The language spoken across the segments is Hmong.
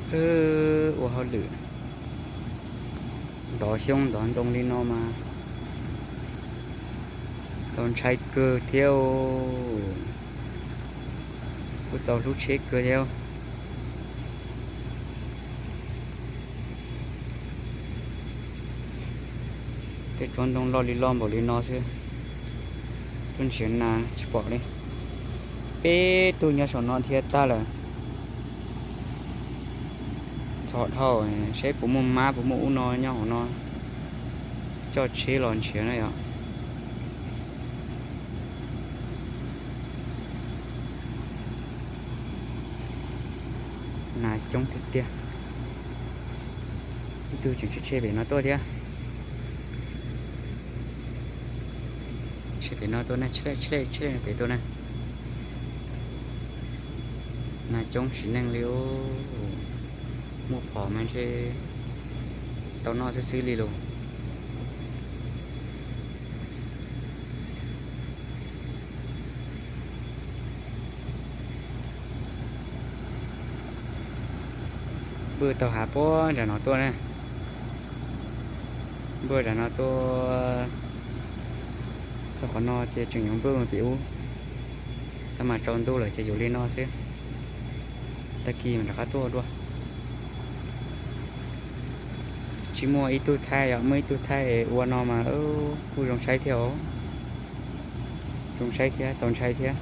Ua hauj lwm ntov xyoob ntov ntoo li no mas txaus ntshai kawg thiab, kuj txaus hlub tsheb kawg thiab. Tej tsob ntoo loj li loj npaum li no xwb, tuaj nrhiav nas tsis pom li. Peb tug nyob saum no thiab tag lawm. Ntxhov dhau, saib puas muaj mab puas muaj ub no nyob hauv no coj tsheb los nrhiav na yom. Nas coob tiag tiag. Ib tug tseem tshe tshe pem no tuaj thiab. Tshe pem no tuaj na, tshe tshe pem tuaj na. Nas coob sim neej li, muaj phom mas ntshe tau noj xwb xwb li lauj. Npaj tau hav puag nram no tuaj na. Npaj nram no tuaj txog qhov no ces tseem yuav npaj mus pem ub. Tab mas tsaus ntuj lawm ces yuav li no xwb. Tag kis mas rov qab tuaj dua. Tsis muaj ib tug thaij, yog muaj ib tug thaij ua no mas kuj zoo saib thiab os. Zoo saib thiab txaus ntshai thiab.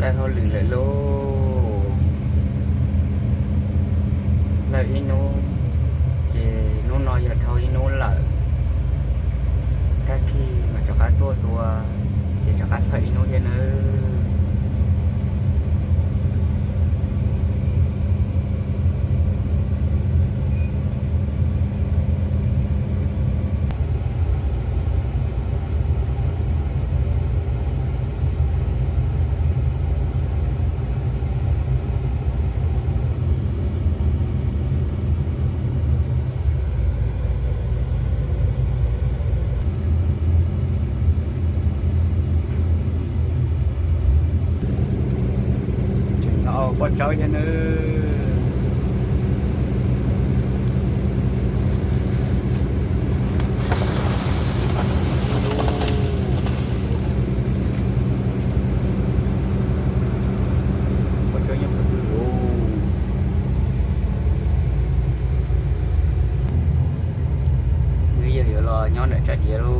Lawb hauj lwm lawm lauj. Lawb ib hnub, ces hnub no yog dhau ib hnub lawm. Tag kis mas rov qab tuaj dua, ces rov qab txhawj ib hnub thiab nawb. Tseem no pob tsawb thiab nawb. Pob tsawb nyob qhov twg lauj? Nws yog yuav los nyob ntawm tsam diav lauj.